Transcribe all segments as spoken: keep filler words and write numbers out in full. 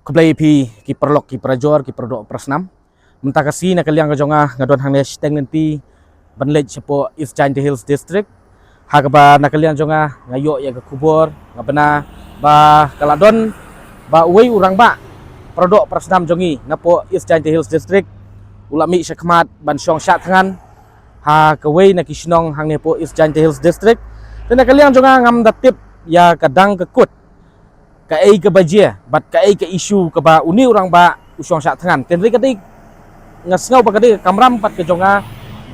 Khublei phi ki paralok ki parajor ki paradoh parasnam. Mynta ka sngi na ka liang ka jong nga nga don hangne shiteng lynti ban leit shapoh East Jaintia Hills District. Ha kaba na ka liang jong nga nga ïoh ïa ka khubor nga bna ba ka la don ba uwei u rangbah paradoh parasnam jong ngi napoh East Jaintia Hills District u la mih shakhmat ban shong shah thngan ha kawei na ki shnong hangne hapoh East Jaintia Hills District. Te na ka liang jong nga ngam da tip ïa ka dang ka kut kaei kaba jia bad kaei ka issue kaba une u rangbah u shong shah thngan. Te hynrei ka dei nga sngew ba ka dei ka kamram pat ka jong nga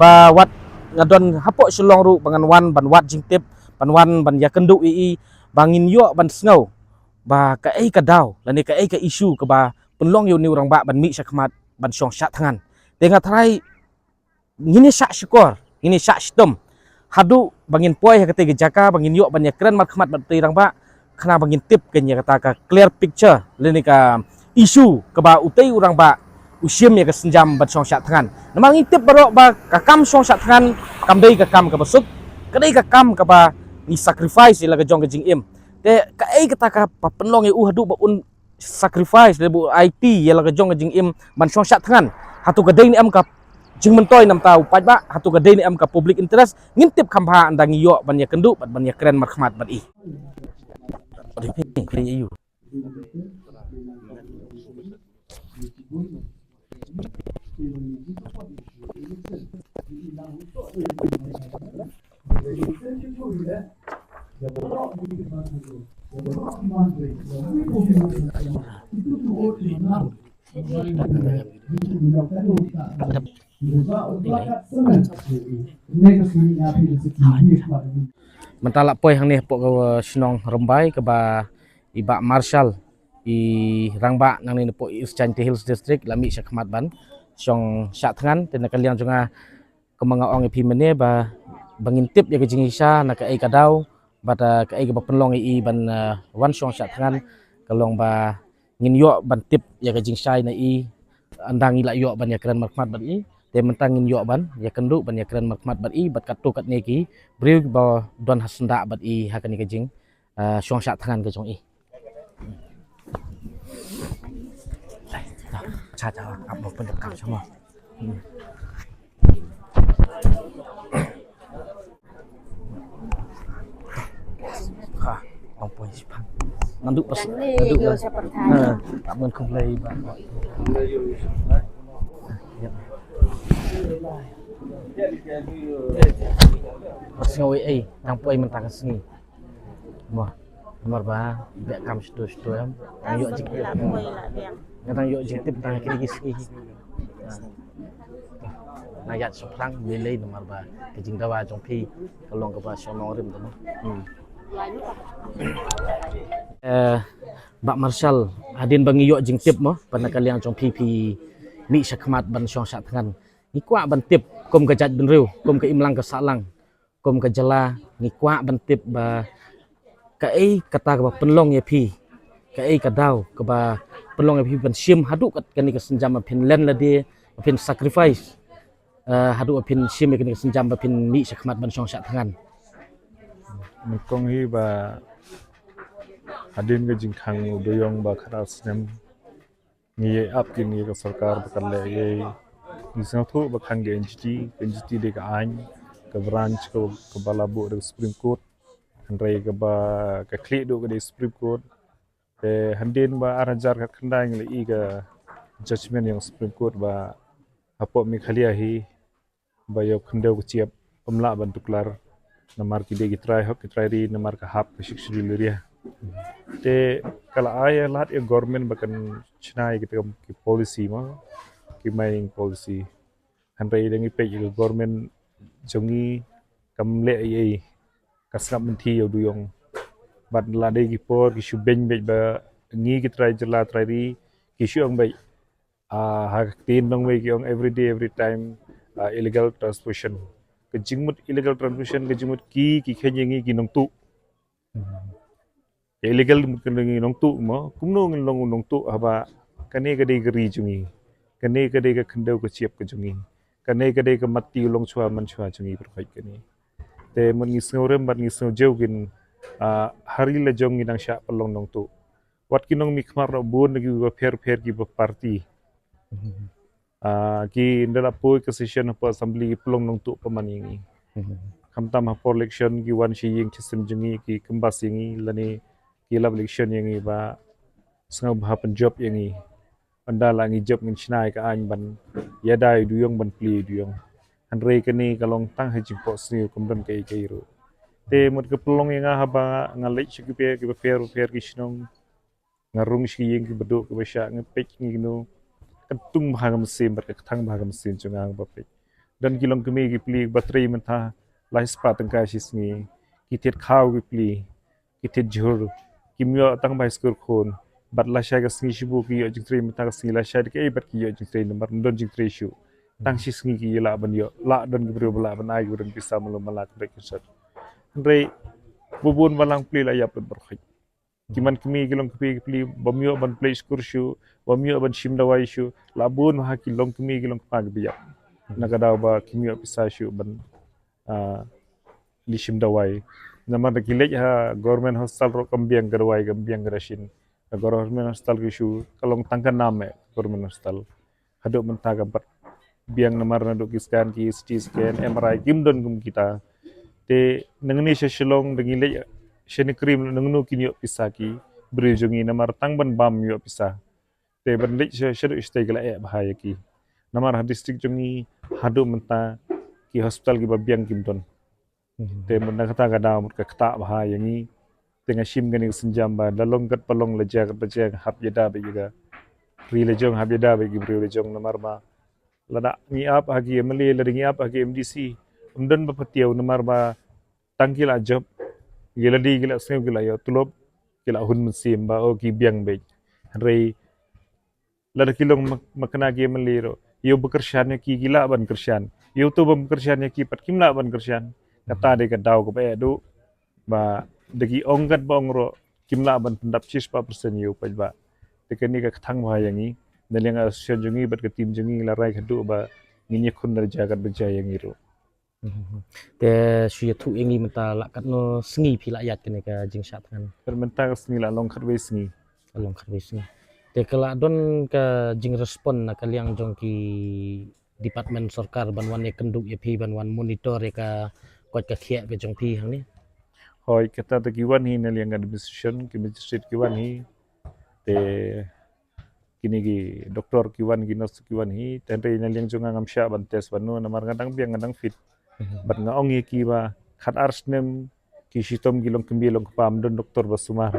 ba wat nga don hapoh Shillong ruh ba ngan wan ban wad jingtip, ban wan ban ïakynduh ïa i ba ngin ïoh ban sngew ba kaei ka daw lane kaei ka issue kaba pynlong ïa une u rangbah ban mih shakhmat ban shong shah thngan. Te nga tharai ngin ïa shah shukor, ngin ïa shah shitom haduh ba ngin poi ha katei ka jaka ba ngin ïoh ban ïakren markhmat bad utei u rangbah, khnang ba ngin tip kein ïa kata ka clear picture lane ka issue kaba utei u rangbah u shim ïa ka sienjam ban shong shah thngan. Namar ngi tip baroh ba ka kam shong shah thngan kam dei ka kam kaba suk, ka dei ka kam kaba ngi sacrifice ïa la ka jong ka jingim. Te kaei kata kaba pynlong ïa u haduh ba un sacrifice lane ba u aiti ïa la ka jong ka jingim ban shong shah thngan? Hato ka dei ne em ka jingmyntoi na bynta u paidbah? Hato ka dei ne em ka public interest? Ngin tip kham bha ynda ngi ïoh ban ïakynduh bad ban ïakren markhmat bad i. Mynta la poi hangne hapoh ka shnong Rymbai kaba i Bah Marshal, i rangbah nangne napoh East Jaintia Hills District la mih shakhmat ban shong shah thngan. Te na ka liang jong nga kumba nga ong ïa phi mynne ba, ba ngin tip ïa ka jingshisha na kaei ka daw bad, ah, kaei kaba pynlong ïa i ban, ah, wan shong shah thngan, ka long ba ngin ïoh ban tip ïa ka jingshai na i ynda ngi la ïoh ban ïakren markhmat bad i. Te mynta ngin ïoh ban ïakynduh ban ïakren markhmat bad i bad katto katne ki briew ba don ha syndah bad i ha kane ka jing, ah, shong shah thngan ka jong i. Cha cha ap mo pynjap kam cha mo. Hmm. Ha, ong poi shi pang. Nandu pas, nandu pas. Ha, tak mun khublei ba. Ya. Pas ngawi ai, nang poi mynta ka sngi. Mo, namar ba beh kam shtu shtu em. Nang ïoh jingtip. Nga nang ïoh jingtip tang kine ki sngi. Na ïaid shaphrang lei lei namar ba ka jingdawa jong phi ka long kaba shong nongrim te mo. Hmm. Eh, Bah Marshal, hadien ba ngi ïoh jingtip mo ba na ka liang jong phi phi mih shakhmat ban shong shah thngan, ngi kwah ban tip kum ka jaitbynriew, kum ka imlang ka sahlang, kum ka jylla, ngi kwah ban tip ba kaei kata kaba pynlong ïa phi, kaei ka daw kaba pynlong ïa phi ban shim haduh kat kane ka sienjam ba phin len lade, ba phin sacrifice, eh, haduh ba phin shim ïa kane ka sienjam ba phin mih shakhmat ban shong shah thngan. Nyngkong hi ba hadien ka jingkhang u Dooiong ba khatar snem, ngi ïa ap kine ki sorkar ba kan leh ïa ngi, sngewthuh ba khang ka N G T, ka N G T dei ka aiñ, ka branch ka, kaba la buh da ka Supreme Court, hynrei kaba ka khlieh duh ka dei Supreme Court. Te hadien ba ar hajar khatkhyndai ngi la ïohi ka judgment jong Supreme Court ba hapoh Meghalaya hi ba ïa u khyndew ka chiap ym lah ban tuklar namar ki dei ki trai hok ki trai ri namar ka hap ka Sixth Schedule area. Te ka la ai lad ïa government ba kan shna ïa kita ki policy mo, ki mining policy. Hynrei da ngi peit ïa ka government jong ngi kam leh ei ei, ka sngap mynthi ïa u Dooiong. Bad la dei ki por ki shu beiñ beit ba ngi ki trai jylla trai ri ki shu ong beit, ah, ha ka ktien nongwei ki ong every day, every time, ah, illegal transportation. Ka jingmut illegal transportation, ka jingmut ki, ki kheiñ ïa ngi ki nongtuh. Ka illegal mut ka ngi nongtuh mo, kumno ngin long u nongtuh haba kane ka dei ka ri jong ngi. Kane ka dei ka khyndew ka chiap ka jong ngi. Kane ka dei ka matti u longshwa manshwa jong ngi pyrkhat kane. Te mut ngi sngewrem bad ngi sngew jew kin, ah, ha ri la jong ngi nang shah pynlong nongtuh. wat ki nongmihkhmat ruh bun da kiba pher pher kiba party. Ah, ki ynda la poi ka session hapoh assembly ki pynlong nongtuh pynman ïa ngi. Khamtam hapoh election ki wan sha ïing sha sem jong ngi, ki kynbas ïa ngi lane ki lap election ïa ngi ba sngewbha pynjop ïa ngi. Ynda la ngi jop ngin shna ïa ka aiñ ban ïada ïa u dewïong, ban plie ïa u dewïong. Hynrei kane ka long tang ha jingphohsniew, kam don kaei kaei ruh. Te mut ka pynlong ïa nga haba nga leit sha ki pher, kiba pher pher ki shnong, nga rung sha ki ïing kiba duh kiba shah, nga peit ngi kino, ka tung bha ka mynsiem bad ka kthang bha ka mynsiem jong nga ba peit. Don ki longkmie ki plie ba trei mynta lai spah tyngka shi sngi, ki thied khaw ki plie, ki thied jhur, kim ïoh tang bai skur khun. Bad lashai ka sngi shibun ki ïoh jingtrei, mynta ka sngi lashai da kaei bad ki ïoh jingtrei namar ym don jingtrei shuh. Tang shi sngi ki lah ban ïoh, lah don ki briew ba lah ban ai ki ba don pisa malu mala, ki bad ki sat. Hynrei bun bun balang plie la ïap lut baroh khoit. Ki man kmie, ki longkmie ki plie, bym ïoh ban plie skur shuh, bym ïoh ban shim dawai shuh, la bun ha ki longkmie ki longkpa kiba ïap. Na ka daw ba kim ïoh pisa shuh ban, ah, leit shim dawai. Namar da ki leit ha government hospital ruh kam biang ka dawai, kam biang ka ration. Ka government hospital ki shu, ka long tang ka nam eh, government hospital. Haduh mynta kam pat biang namar naduh ki scan, ki CT scan, MRI, kim don kum kita. Te nangne sha Shillong da ngi leit sha Nongkrim, nangno kin ïoh pisa ki briew jong ngi, namar tang ban bam ïoh pisa. Te ban leit sha, shaduh shatei ki la eh bha ïa ki. Namar ha district jong ngi haduh mynta ki hospital kiba biang kim don. Te mut na kata ka daw mut ka ktah bha ïa ngi. Te nga shim kane ka sienjam ba la long kat ba long, la jia kat ba jia, hap ïada bad ïa ka ri la jong, hap ïada bad ki briew la jong, namar ba lada ngi ap ha ki MLA, lada ngi ap ha ki MDC, ym don ba patiaw, namar ba tang ki la jop, ki la die, ki la sngew, ki la ïoh tulop, ki la hun mynsiem ba o ki biang beit. Hynrei lada ki long ma-, makna ki MLA ruh, ïoh ba kyrshan ïa ki, ki lah ban kyrshan. Ïoh to bym kyrshan ïa ki pat kim lah ban kyrshan. Kata dei ka daw kaba eh duh ba da ki ong kat ba ong ruh kim lah ban pyndap shispah percent ïa u paidbah. Te kane ka kthang bha ïa ngi. Na liang association jong ngi bad ka team jong ngi la rai ka duh ba ngin ïakhun da jia kat ba jia ïa ngi ruh. Te shu ïathuh ïa ngi mynta la katno sngi phi la ïaid kane ka jingshah thngan? Mynta ka sngi la long khatwei sngi. La long khatwei sngi. Te ka la don ka jingrespond na ka liang jong ki department sorkar ban wan ïakynduh ïa phi, ban wan monitor ïa ka koit ka khiah ka jong phi hangne? Hooid, kata te ki wan hi na liang administration, ki magistrate ki wan hi. Te kine ki doktor ki wan, ki nurse ki wan hi, te hynrei na liang jong nga ngam shah ban test ban no, namar nga dang biang, nga dang fit. Bad nga ong ïa ki ba khatar snem ki shitom ki longkmie longkpa ym don doktor ba sumar.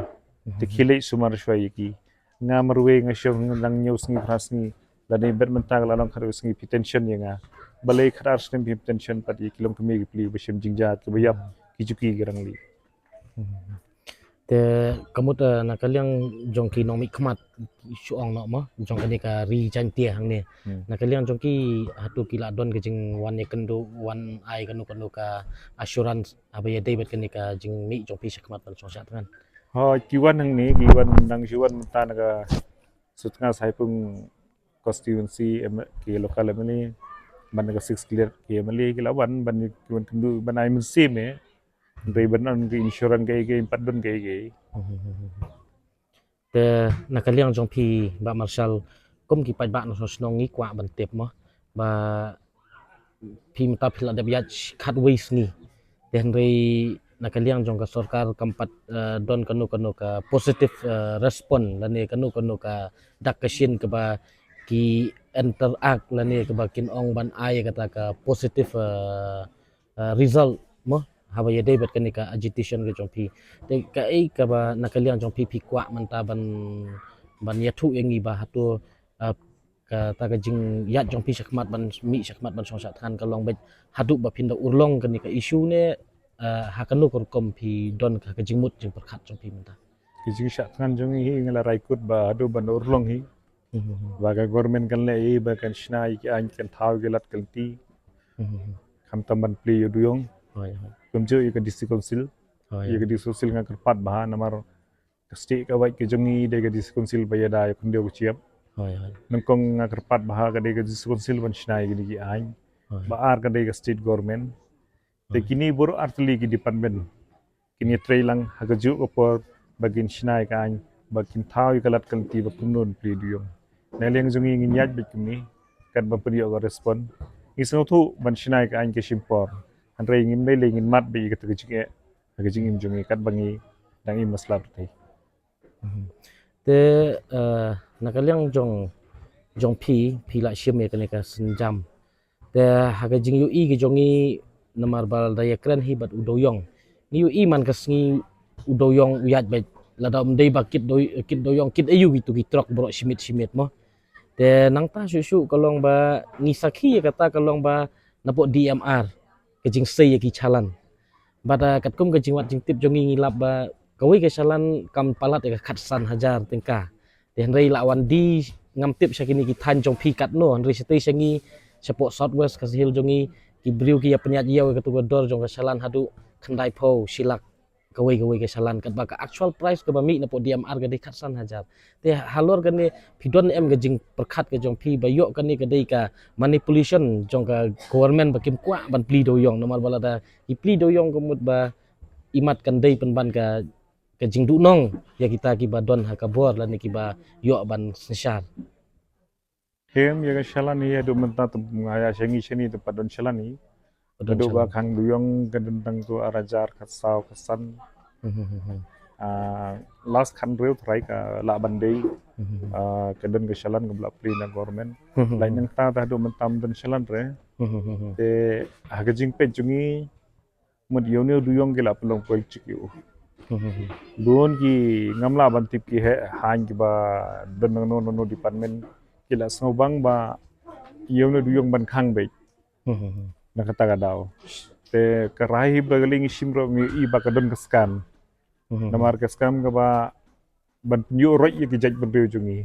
Te khie leit sumar shuwa ïa ki. Nga marwei nga shong, nga dang hynñiew sngi phra sngi. Lane bad mynta ka la long khatwei sngi phi tension ïa nga. Balei khatar snem phi tension pat ïa ki longkmie ki plie ba shem jingjia, kiba ïap, ki juki ki rangli. Te ka mut, eh, na ka liang jong ki nongmihkhmat, shu ong noh mo, jong kane ka ri Jaiñtia hangne. Na ka liang jong ki, hato ki la don ka jingwan ïakynduh, wan ai kano kano ka assurance haba ïadei bad kane ka jingmih jong phi shakhmat ban shong shah thngan? Hooid, ki wan hangne, ki wan, dang shu wan mynta na ka Sutnga Saipung constituency, em, ki local MLA, ban na ka Sixth Gate ki MLA ki la wan, ban ki wan kynduh, ban ai mynsiem eh. Hynrei ban ong ki insurance kaei kaei, ym pat don kaei kaei. Te na ka liang jong phi Bah Marshal, kum ki paidbah na shnong ngi kwah ban tip mo ba phi mynta phi la dep ïaid khatwei sngi. Te hynrei na ka liang jong ka sorkar kam pat, eh, don kano kano ka positive, eh, response lane kano kano ka dak ka shin kaba ki interact lane kaba kin ong ban ai kata ka positive, eh, eh, result mo, haba ïadei bad kane ka agitation ka jong phi. Te kaei kaba na ka liang jong phi phi kwah mynta ban, ban ïathuh ïa ngi ba hato, eh, kata ka jingïaid jong phi shakhmat ban mih shakhmat ban shong shah thngan ka long beit haduh ba phin da urlong kane ka issue ne, eh, ha kano ka rukom phi don ka, ka jingmut jingpyrkhat jong phi mynta? Ka jingshah thngan jong ngi hi nga la rai kut ba haduh ban urlong hi. Ba ka government kan leh ïa ba kan shna ïa ki aiñ, kan thaw ïa ki lad ka lynti. Khamtam ban plie ïa u dewïong. Hooid, hooid. Kumjuh ïa ka district council. Hooid. Ïa ka district council nga kyrpad bha namar ka state ka wait ka jong ngi dei ka district council ba ïada ïa u khyndew ka shyiap. Hooid, hooid. Nyngkong nga kyrpad bha ka dei ka district council ban shna ïa kine ki aiñ. Hooid. Ba ar ka dei ka state government. Te kine baroh artylli ki department kin ïatrei lang ha kajuh ka por ba kin shna ïa ka aiñ ba kin thaw ïa ka lad ka lynti ba kumno ban plie duyong. Na liang jong ngi ngin ïaid beit kumne katba pynïoh ka respond. Ngi sngewthuh ban shna ïa ka aiñ ka shim por, hynrei ngim dei lei ngin mad beit ïa kata ka jingeh ha ka jingim jong ngi katba ngi dang im ha sla pyrthei. Te na ka liang jong jong phi, phi la shim ïa kane ka sienjam. Te ha ka jingïohi ka jong ngi, namar ba lada ïakren hi bad u dewïong, ngi ïohi man ka sngi u dewïong u ïaid beit. Lada ym dei ba kit dewïong, kit aïu kito ki trok baroh shimiet shimiet mo. Te nangta shuh shuh ka long ba ngi sakhi ïa kata ka long ba napoh D M R ka jingsei ïa ki challan. Bad katkum ka jingwad jingtip jong ngi, ngi lap ba kawei ka challan kam palat ïa ka khatsan hajar tyngka. Te hynrei la wan die, ngam tip sha kine ki thaiñ jong phi katno, hynrei shatei sha ngi, shapoh South West Khasi Hills jong ngi, ki briew ki ïa pynïaid ïew ïa katu ka dor jong ka challan haduh khyndaiphew shilak kawei kawei ka challan, katba ka actual price kaba mih napoh D M R ka dei khatsan hajar. Te halor kane, phi don em ka jingpyrkhat ka jong phi ba ïoh kane ka dei ka manipulation jong ka government ba kim kwah ban plie dewïong, namar ba lada ki plie dewïong ka mut ba imat kan dei pynban ka ka jingduhnong ïa kita kiba don ha ka bor lane kiba ïoh ban synshar? Em, ïa ka challan hi haduh mynta te nga ïa sha ngi shane te pat don challan hi. Haduh ba khang dewïong ka don tang tu ar hajar khatsaw khatsan. Last khathynriew trai ka lah ban dei. Ka don ka challan kaba la plie na government. Lait nangta te haduh mynta ym don challan re. Te ha ka jingpeit jong ngi mut ïa une u dewïong ki la pynlong poi chik ïa u. Bun ki ngam lah ban tip ki heh haiñ kiba don nangno nangno department ki la sngewbang ba ïa une u dewïong ban khang beit na kata ka daw. Te ka rai hi ba ka lieng i shim ruh ngi i ba ka don ka scam. Namar ka scam kaba ban pynïoh roit ïa ki jaitbynriew jong ngi.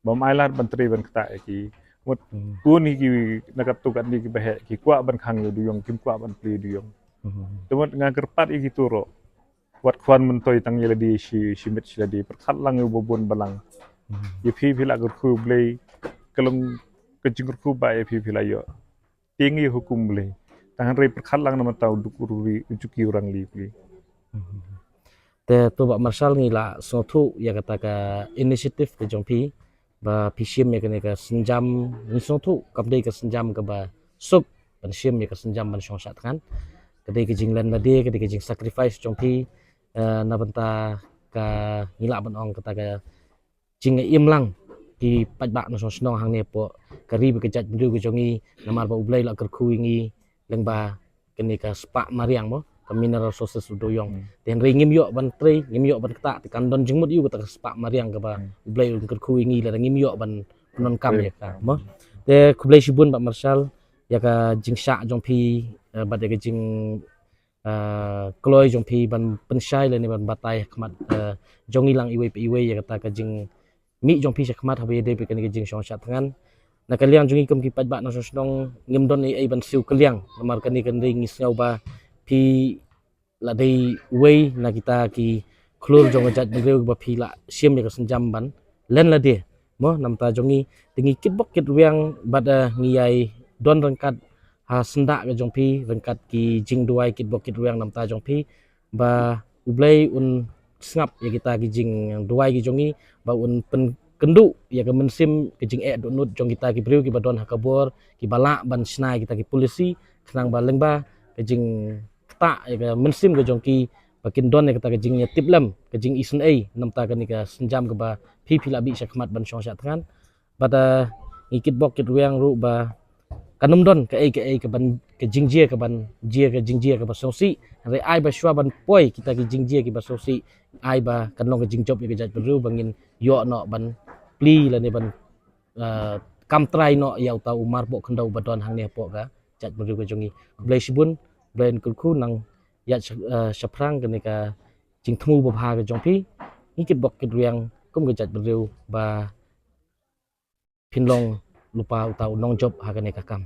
Bym ai lad ban trei ban ktah ïa ki. Mut bun hi ki na katto katne kiba heh ki kwah ban khang ïa u dewïong, kim kwah ban plie dewïong. Te mut nga kyrpad ïa kito ruh, wat khwan myntoi tang ïa lade shi shi miet shi lade, pyrkhat lang ïa uba bun balang. Ïa phi phi la kyrkhu Blei, ka long ka jingkyrkhu ba ïa phi phi la ïoh. Tieng ïa hukum Blei. Tang hynrei pyrkhat lang na bynta u duk u ruri u juki u rangli Blei. Te to Bah Marshal, ngi la sngewthuh ïa kata ka initiative ka jong phi ba phi shim ïa kane ka sienjam. Ngi sngewthuh kam dei ka sienjam kaba suk ban shim ïa ka sienjam ban shong shah thngan. Ka dei ka jinglen lade, ka dei ka jingsacrifice jong phi, eh, na bynta ka, ngi lah ban ong, kata ka jingim lang ki paidbah na shnong shnong hangne hapoh ka ri bad ka jaitbynriew ka jong ngi, namar ba U Blei la kyrkhu ïa ngi lyngba kane ka spah mariang mo, ka mineral resources u dewïong. Te hynrei ngim ïoh ban trei, ngim ïoh ban ktah, te kan don jingmut ïa u kata ka spah mariang kaba U Blei u kyrkhu ïa ngi lada ngim ïoh ban pyndonkam ïa ka mo. Te khublei shibun Bah Marshal ïa ka jingshah jong phi, eh, bad ïa ka jing ah, kloi jong phi ban pynshai lane ban batai ha khmat, ah, jong ngi lang iwei pa iwei ïa kata ka jingmih jong phi sha khmat haba ïadei bad kane ka jingshong shah thngan. Na ka liang jong ngi kum ki paidbah na shnong shnong ngim don ei ei ban siew kylliang, namar kane ka dei, ngi sngew ba phi la dei uwei na kita ki khlur jong ka jaitbynriew ba phi la shim ïa ka sienjam ban len lade mo na bynta jong ngi. Te ngi kitbok kitrwiang bad, eh, ngi ïai don ryngkat ha syndah ka jong phi ryngkat ki jingduwai kitbok kitrwiang na bynta jong phi, ba U Blei un sngap ïa kita ki jingduwai ki jong ngi, ba un pynkynduh ïa ka mynsiem ka jingeh dohnud jong kita ki briew kiba don ha ka bor, kiba lah ban shna ïa kita ki polisi, khnang ba lyngba ka jing ktah ïa ka mynsiem ka jong ki ba kin don ïa kata ka jingïatiplem, ka jingisynei na bynta kane ka sienjam kaba phi phi la bih sha khmat ban shong shah thngan. Bad, ah, ngi kitbok kitrwiang ruh ba kan ym don kaei kaei kaban, ka jingjia kaban jia, ka jingjia kaba sngewsih. Hynrei ai ba shuwa ban poi kita ki jingjia kiba sngewsih, ai ba kan long ka jingjop ïa ka jaitbynriew ba ngin ïoh noh ban plie lane ban, ah, kam trai noh ïa uta u marpoh khyndew ba don hangne hapoh ka jaitbynriew ka jong ngi. Khublei shibun, Blei un kyrkhu nang ïa sha-, eh, shaphrang kane ka jingthmu babha ka jong phi. Ngi kitbok kitrwiang kum ka jaitbynriew ba phin long lypa uta u nongjop ha kane ka kam.